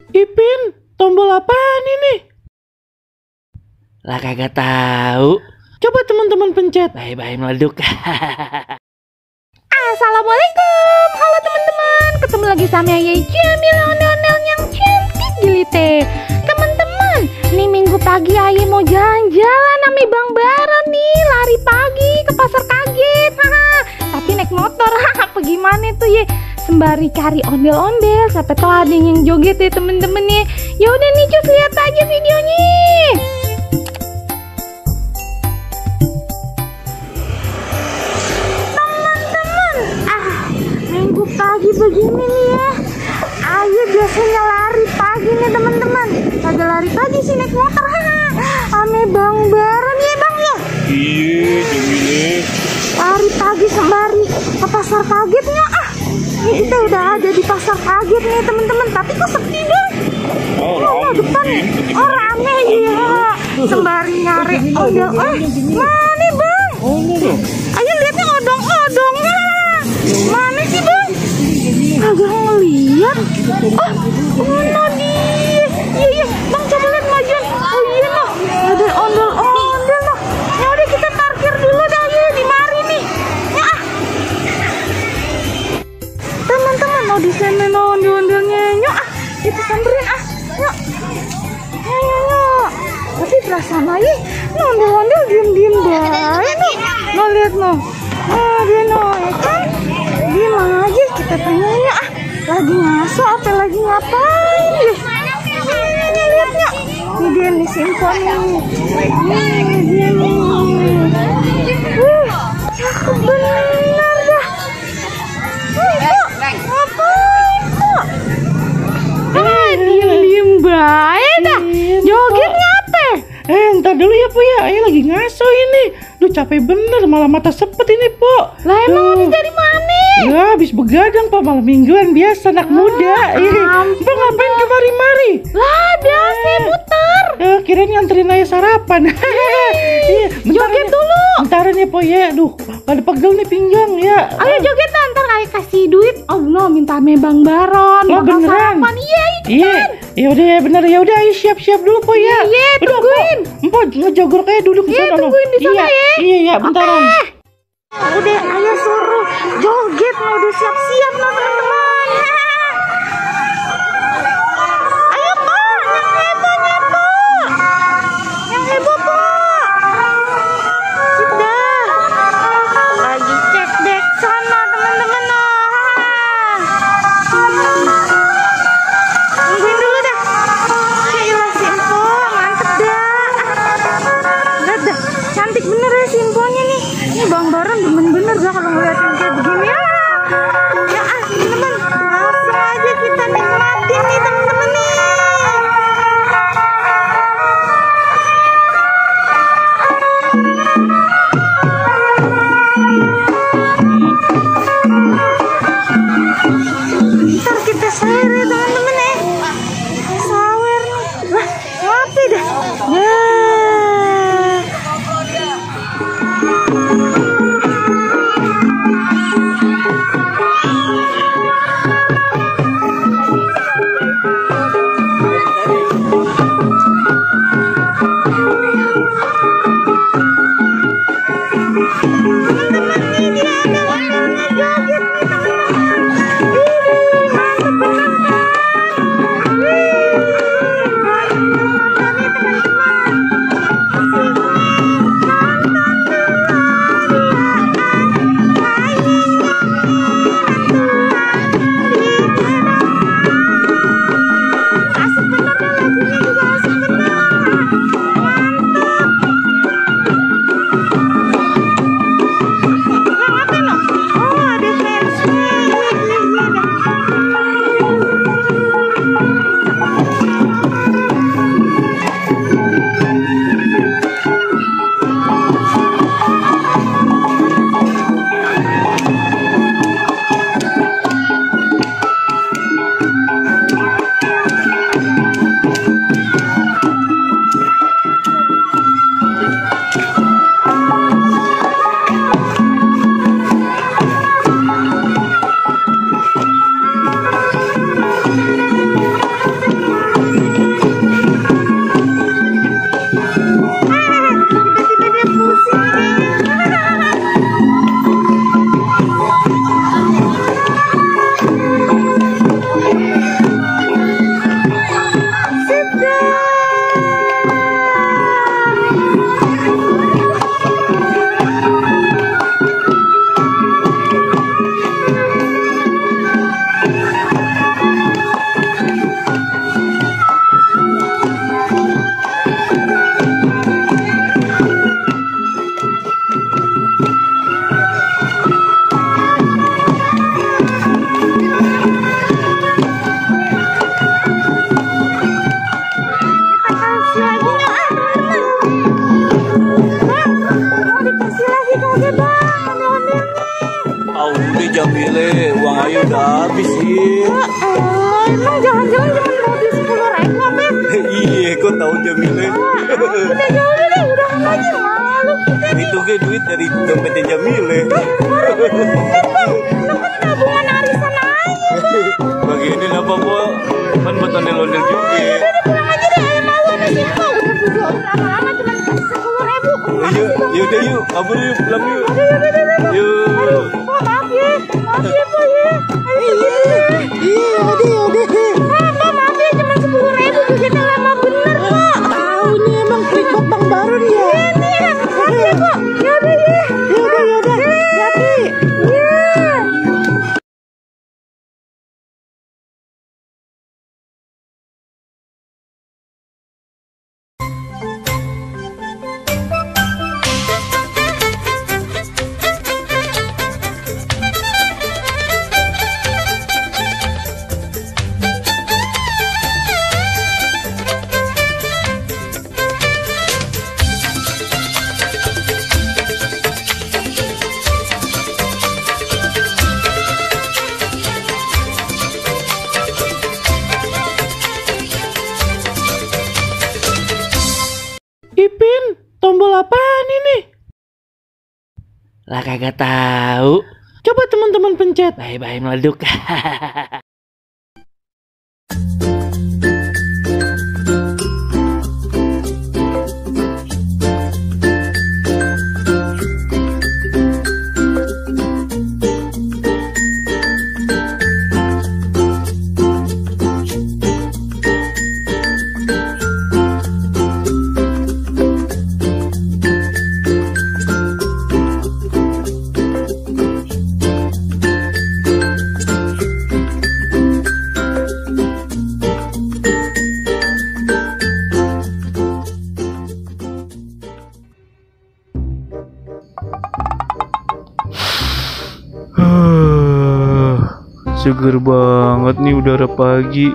Ipin, tombol apaan ini? Lah kagak tahu. Coba teman-teman pencet. Bye-bye meleduk. Assalamualaikum, halo teman-teman. Ketemu lagi sama Yaya Jamil, ondel-ondel yang cantik jelite. Teman-teman, nih minggu pagi Ayah mau jalan-jalan sama Bang Baron nih, lari pagi ke pasar kaget. Tapi naik motor, apa gimana tuh ya? Sembari cari ondel-ondel, siapa tahu ada yang joget ya temen-temen nih. Yaudah nih cus, lihat aja videonya. Teman-teman, minggu pagi begini nih ya. Ayo biasanya lari pagi nih teman-teman. Kagak lari pagi sih, naik motor. Ame Bang Baron ya bang ya. Iya, Jamile. Lari pagi sembari ke pasar kagetnya. Ini kita udah ada di pasar kaget nih teman-teman, tapi kok sepi dong. Oh, depan rame ya. Sembari nyari odong. Mana bang? Ayo lihatnya odong-odong. Mana sih bang? Agak ngeliat. Mana dia? Iya bang, coba lihat majuan. Oh iya noh, ada ondel-ondel noh. Ya udah kita parkir dulu dah ya di mari nih. Ya teman-teman, mau di sana ondel-ondelnya. Yuk kita samperin Yuk. Tapi perasaan aja ondel-ondel diem-diem baik nih. Noh lihat noh. Dia noh ya kan. Diem aja, kita tanya lagi ngaso apa lagi ngapain deh. Ini lihatnya. Ini dia nih simpan nih. Ini dia nih. Cakep bener dah. Ngapain kok? Diem-diem baik dah. Jogetnya apa? Ntar dulu ya Po ya, Ayah lagi ngaso ini. Duh capek bener, malah mata sepet ini Po. Lah emang habis dari mana? Ya habis begadang Po, malam mingguan biasa anak muda. Mbak ngapain kemari-mari? Lah biasa muter. Kirain nganterin Ayah sarapan. Iya, Joget dulu. Bentaran ya Po ya. Duh, pada pegel nih pinggang ya. Ayo joget ntar Ayah kasih duit. Allah minta ame Bang Baron. Oh beneran? Sarapan. Iya itu kan. Ya udah ya bener ya udah Ayah siap-siap dulu Po ya. Iya tungguin. Empok ngejogor kayak duduk di sana. Tungguin di sana ya. Iya bentaran. Udah Ayah suruh joget, udah siap-siap no teman-teman. Ayo Pak, yang heboh Pak. Sudah. Lagi cek dek sana teman-teman no. Tungguin dulu dah. Gila Simpo, mantep dah. Lihat dah, cantik bener ya Simponya nih. Ini Bang Baron bener-bener gak kalau ngeliatin kayak begini ya. Ya teman-teman, Jamile, uang ayo udah habis sih. Emang jangan-jangan cuma mau beli 10.000 apa? Iya, kok tahu Jamile? Udah aja malu kita. Itu ke duit dari dompetnya Jamile. Kan tabungan arisan aja. Begini apa kok? Kan buat ondel-ondel juga. Udah pulang aja deh, malu nih sih kok. Udah lama-lama cuma 10.000. Yaudah yuk, kabur yuk, pulang yuk. Yuk. Maaf ya Pak ya. Maaf ya, cuma 10.000 kita lama bener kok. Tahu nih emang trik Bang Baron ya. Ini maaf ya kok. Yaudah. Hati. Iya. Ipin, tombol apaan ini? Lah kagak tahu. Coba teman-teman pencet. Bye-bye meleduk. Seger banget nih udara pagi.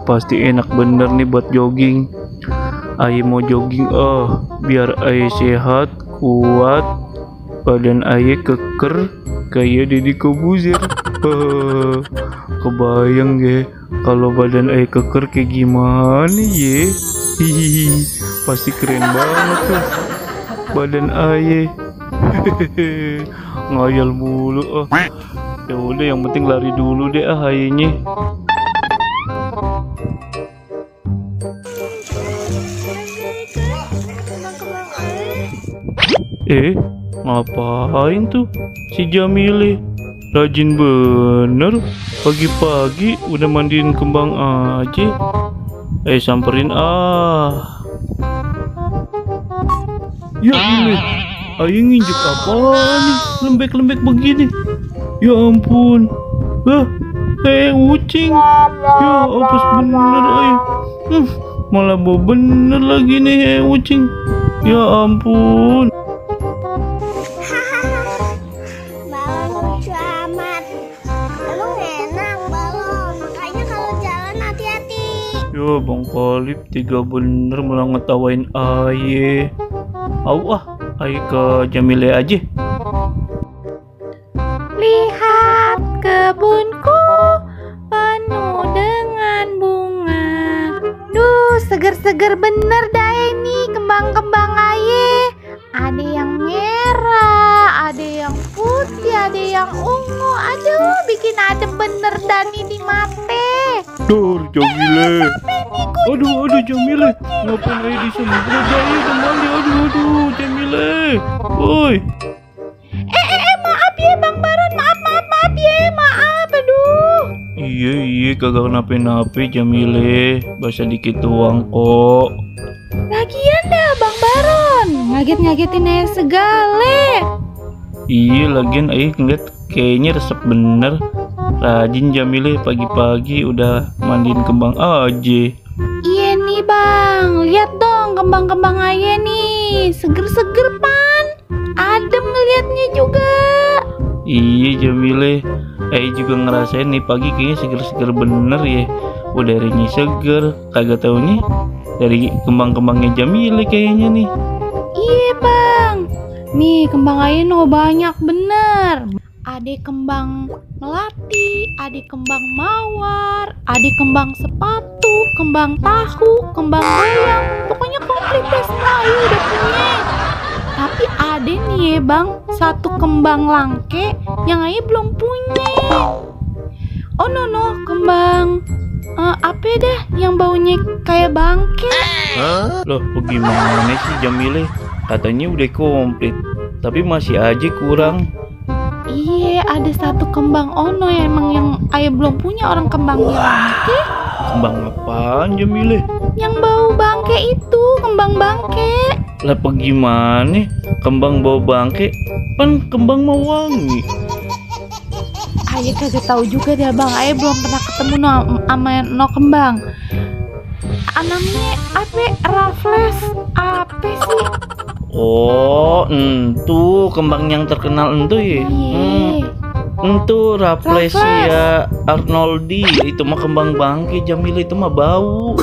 Pasti enak bener nih buat jogging. Aye mau jogging biar aye sehat, kuat, badan aye keker kayak Deddy Kobuzer. Kebayang ya kalau badan aye keker kayak gimana ya. Hihihi, pasti keren banget tuh badan aye. Ngayal mulu. Ya udah, yang penting lari dulu deh ayahnya. Ngapain tuh si Jamile? Rajin bener, pagi-pagi udah mandiin kembang aja. Samperin Ya ini, ayo nginjek apa nih, lembek-lembek begini. Ya ampun. Ucing. Ya apes bener ayo. Malah bau bener lagi nih ucing. Ya ampun. Balon lucu amat. Lu enak balon. Makanya kalau jalan hati-hati. Ya Bang Kalip tiga bener malah ngetawain aye. Ayo ke Jamile aja. Lihat kebunku penuh dengan bunga. Duh, seger-seger bener dah ini kembang-kembang aye. Ada yang merah, ada yang putih, ada yang ungu. Aduh, bikin adem bener dan ini mate. Dur, Jamile. Aduh, Jamile. Ngapain aja di samudra jaya kembali? Aduh, Jamile. Woi. Maaf ya Bang Baron, maaf ya, maaf, aduh. Iya, kagak kenapa-napa Jamile, basah dikit doang kok. Lagian dah Bang Baron, ngaget-ngagetin aja segale. Iya, lagian ngeliat kayaknya resep bener. Rajin Jamile, pagi-pagi udah mandiin kembang aja. Iya nih Bang, lihat dong kembang-kembang aja nih, seger-seger pan. Adem ngeliatnya juga. Iya Jamile, juga ngerasain nih pagi kayaknya seger-seger bener ya. Udaranya seger, kagak taunya dari kembang-kembangnya Jamile kayaknya nih. Iya Bang, nih kembang aja no banyak bener. ada kembang melati, ada kembang mawar, ada kembang sepatu, kembang tahu, kembang goyang. Pokoknya komplit deh, Ayu udah punya. Tapi ada nih ya bang, satu kembang langke yang Ayu belum punya. Oh no, kembang apa dah yang baunya kayak bangke. Loh, bagaimana sih Jamile? Katanya udah komplit, tapi masih aja kurang. Iya, ada satu kembang ono yang Ayu belum punya, orang kembangnya bangke. Kembang apaan Jamile? Yang bau bangke itu, kembang bangke. Lah bagaimana? Kembang bau bangke? Kan kembang mau wangi. Ayu kagak tahu juga deh bang, Ayu belum pernah ketemu sama kembang. Namanya apa? Raffles apa sih? Oh, entu kembang yang terkenal entu ya? Iya. Entu Rafflesia arnoldi, itu mah kembang bangke Jamile, itu mah bau.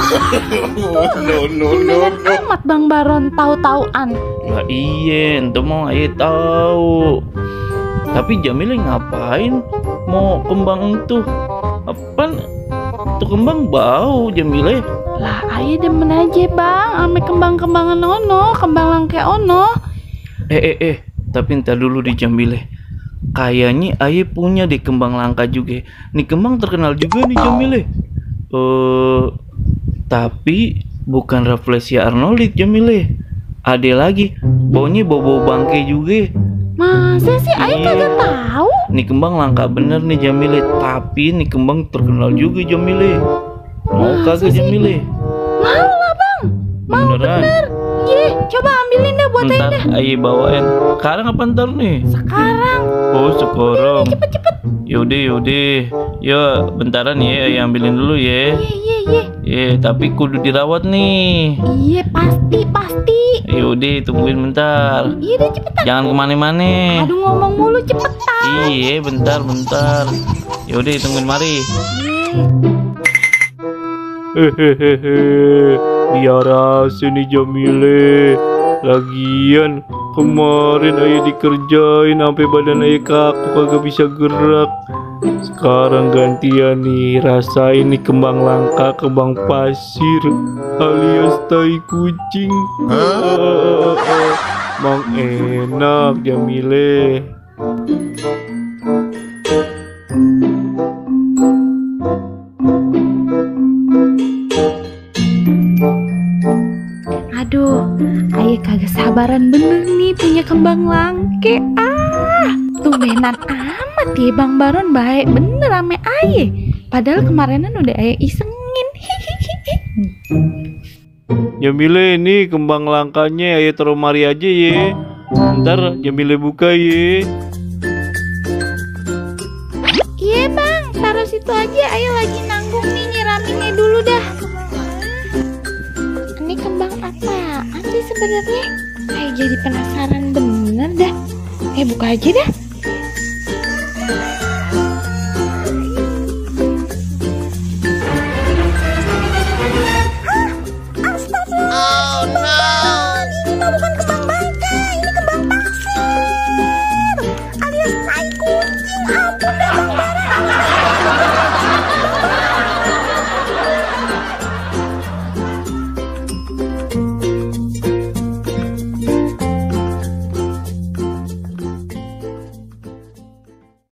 Gimana amat bang Baron tahu-tauan? Lah iya, entu mau ayo tahu. Tapi Jamile ngapain mau kembang itu? Apaan? Itu kembang bau Jamile. Lah Ayu demen aja bang, ame kembang-kembangan ono, kembang langke ono. Tapi ntar dulu di Jamile. Kayaknya Ayu punya deh kembang langka juga. Nih kembang terkenal juga nih Jamile. Tapi bukan Rafflesia arnoldi Jamile. Ada lagi, baunya bau-bau bangke juga. Masa sih Ayu kagak tahu? Nih kembang langka bener nih Jamile, tapi nih kembang terkenal juga Jamile. Mau kagak Jamile? Mau lah bang, mau Beneran? bener. Iya, coba ambilin dah buat Ayu Ntar dah. Ayu bawain. Sekarang apa ntar nih? Sekarang. Oh sekarang. Cepet. Yaudah. Yo bentaran ya, Ayu ambilin dulu ya. Iya. Tapi kudu dirawat nih. Iya pasti. Yaudah tungguin bentar. Iya deh cepetan. Jangan kemana-mana. Aduh ngomong mulu cepetan. Iya bentar. Yaudah tungguin mari. Biar aja nih Jamile. Lagian kemarin Ayu dikerjain sampai badan Ayu kaku kagak bisa gerak. Sekarang gantian nih, rasain nih kembang langka, kembang pasir alias tai kucing. Mang enak Jamile. Aduh, Ayu kagak sabaran bener nih punya kembang langke. Tumbenan amat ya Bang Baron, baik bener ame Ayu. Padahal kemarinan udah Ayu isengin. Jamile ini kembang langkanya Ayu taruh mari aja ya. Ntar Jamile buka ya. Iya Bang, taruh situ aja. Ayu lagi nanggung nih, nyiraminnya dulu dah. Ini kembang apaan sih sebenarnya? Ayu jadi penasaran bener dah. Buka aja dah.